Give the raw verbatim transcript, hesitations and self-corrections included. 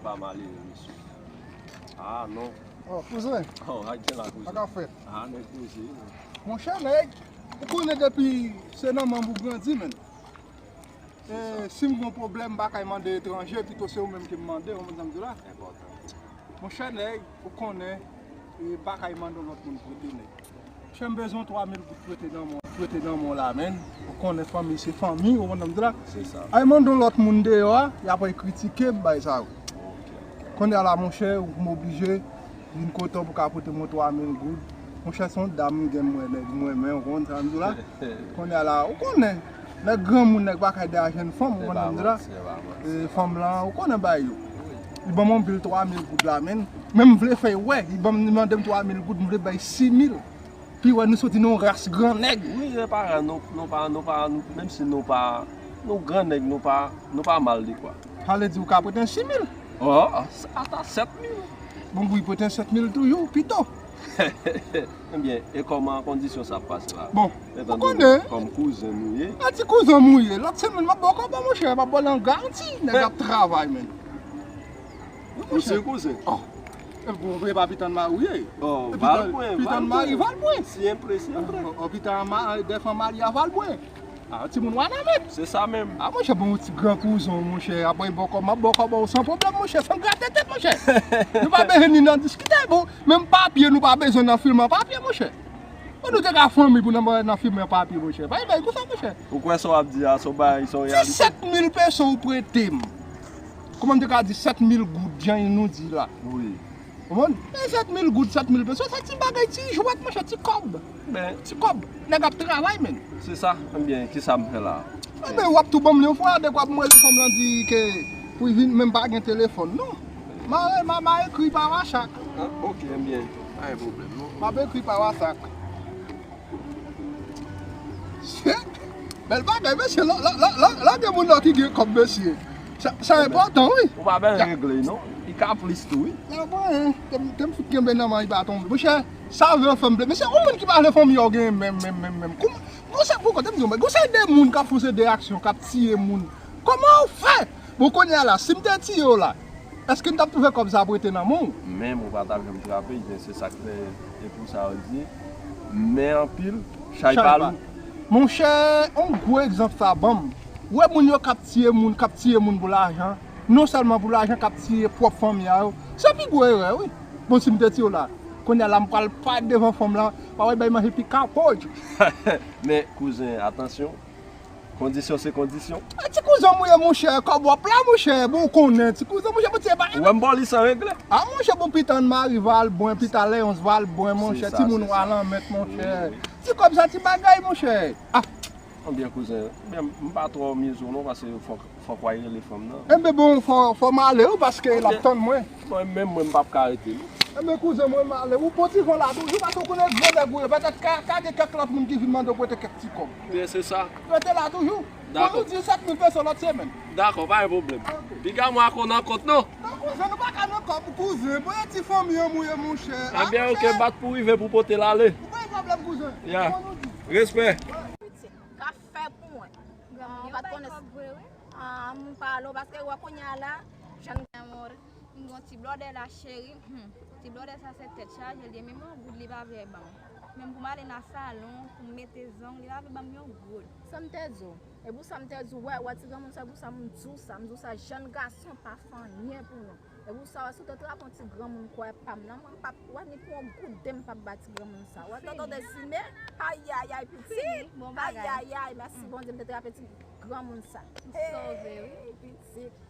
Pa malere, mesye. Ah, non. Oh, kouzen. Oh, a gen la, kouzen. Sa k ap fèt? Ah, nèg poze. Monchè, nèg, ou konnen depi se nan manm ou grandi, menn. E, si m gen yon pwoblèm, m pa kay mande etranje, pito se ou menm ke m mande, ou konprann sa m di w la? Enpòtan. Monchè, nèg, ou konnen, e, m pa kay mande yon lòt moun prete, nèg. Monchè, m bezwen twa mil goud prete nan men w, prete nan men w la, menn. Ou konnen fanmi se fanmi, ou konprann sa m di w la? Se sa. Ay mande yon lòt moun deyò a, y ap kritike m, bay sa yo. Ok, ok. Kounye a la, monchè, ou m oblije vin kote w pou ka pote mwen twa mil goud. Monchè, se yon dam m gen, mwen, nèg, mwen, men, ou konn sa m di w la? Kounye a la, ou konnen, nèg granmoun, nèg pa kay dèyè jèn fanm, ou konn sa m di w la? E, fanm lan, ou konnen bagay yo. Li ban m yon bil twa mil goud la, menn. Men m vle fè wè, li ban m, li mande m twa mil goud, m vle bay sis mil. Pi wè nou soti nan yon ras gran nèg. Wi, se pa, nou, nou pa, nou pa, menm si nou pa, nou gran nèg, nou pa, nou pa mal de kwa. Sa vle di ou ka prete sis mil? Oh, ata sèt mil. Bon, wi, prete sèt mil toujou, pito. Ebyen, e kòman kondisyon sa ap pase la? Bon, ou konnen. Kòm kouzen nou ye. A ti kouzen m ou ye. Lòt semèn, m ap ba w kòb, monchè, m ap ba w nan garanti. Nèg ap travay, menn. Ou se kouzen? Oh. E bon, e pa pitann mari w ye? Oh, Valbwen, pitann mari Valbwen. Siempre, siempre. Oh, pitann ma-, dèfan mari a Valbwen. Ah, timoun Wanament. Se sa menm. Ah, monchè, bon, ti gran kouzen, monchè, apre bòkò, m ap bòkò ba w san pwoblèm, monchè, san grate tèt, monchè. Nou pa bezwen ni nan diskite, bon, menm papye, nou pa bezwen nan filme papye, monchè. Bon, nou te ka fanmi pou nan, nan filme papye, monchè. Pa gen bagay konsa, monchè. Ou kwè sa w ap di a, se yon bagay, se yon reyalite? Disèt mil peso ou prete m. Kòman m te ka di sèt mil goud, jan nou di la? Wi. Ou konprann? E sèt mil goud, sèt mil peso, se ti bagay, ti jwèt, monchè, ti kòb. Ben. Ti kòb. Nèg ap travay, menn. Se sa. Ebyen, kisa m fè la? Ebyen, w ap tou ban m li yon fwa, dekwa pou mwen, fanm lan di ke pou l vin, men m pa gen telefòn, non. M a, m a, m a ekri pa WhatsApp. Ah, ok, ebyen, pa gen pwoblèm, non. M ap ekri pa WhatsApp. Bèl bagay, mesye, lè, lè, lè, lè, lè gen moun nan ki gen kòb, mesye. Sa, sa enpòtan, wi. Ou pa bèl regle, non? Li ka plis tou, wi. Nan mwen, te m, te m fout kenbe nan men, li pa tonbe. Monchè, sa vle fanm vle. Mesye, yon moun ki pa vle fanmi yo gen menm, menm, menm, menm. Kouman, gon se pou kote m di w, gon se de moun k ap fè se de aksyon, k ap tiye moun. Kòman w fè? Bon, kounye a la, si m te tiye w la, èske n t ap twouve kòb sa prete nan men w? Menm ou pa t ap janm trape, ebyen se sa k fè, e pou sa yo di, men anpil, chay pa lou. Monchè, yon gwo egzanp sa ban m. Ou wè moun yo k ap tiye moun, k ap tiye moun pou lajan, non sèlman pou lajan, k ap tiye pwòp fanmi a yo. Se pi gwo erè, wi. Bon, si m te tiye w la, kounye a la, m pral parèt devan fanm lan, pa wè bay manje pi kapoj. Men, kouzen, atansyon. Kondisyon se kondisyon. A, ti kouzen m ou ye, monchè, kòb w ap la, monchè, bon, ou konnen, ti kouzen, monchè, bon, ti bagay. Ou wè m ba w li san regle. A, monchè, bon, pitann mari Valbwen, pitann Leyons Valbwen, monchè, timoun Wanament, monchè. Ti kòb sa, ti bagay, monchè. A. Ebyen, kouzen, ebyen, m pa twò mize w non, paske fòk, fòk w al rele fanm nan. Enben, bon, fò, fò m ale, wi, paske l ap tann mwen. Bon, menm mwen, m p ap ka rete, non. Enben, kouzen mwen, m ale. Ou pran ti van la toujou, paske ou konnen gwo nèg ou ye. Petèt ka, ka gen kèk lòt moun ki vin mande w prete kèk ti kòb. Byen, se sa. Rete la toujou. Dakò. Bon, nou di sèt mil peso lòt semèn. Dakò, pa gen pwoblèm. Ok. Piga mwen ak ou nan kont, non. Non, kouzen, nou pa ka nan kòb, kouzen. Bon, e ti fanmi an mouye, monchè. Ebyen, ok, bat pou rive pou pote l ale. Ou pa gen pwoblèm, kouzen. Ya. Bon, nou di. Respè. Pitit, ka fè pou mwen. Granmoun yo bay kòb vre, wi. Ah, m pale w, paske wè kounye a la, jan m gen yon ti blòdè la, cheri. Hmm. Ti blòdè sa se tèt chaje l ye, menm yon goud li pa vle ban m. Menm pou m ale nan salon, pou m mete zong, li pa vle ban m yon goud. Sa m te di w. E pou sa m te di w, wè, wè ti granmoun sa, pou sa m di w sa, m di w sa, jèn gason pa fè anyen pou nou. E pou sa, wè, si w te trape yon ti granmoun kwè pa m nan, mwen m p ap, wè, ni pou yon goud de m p ap ba ti granmoun sa. Wè, tonton Dezime, ayayay, pitit. Ayayay, mèsi Bondye, m te trape ti granmoun sa. Ey, pitit.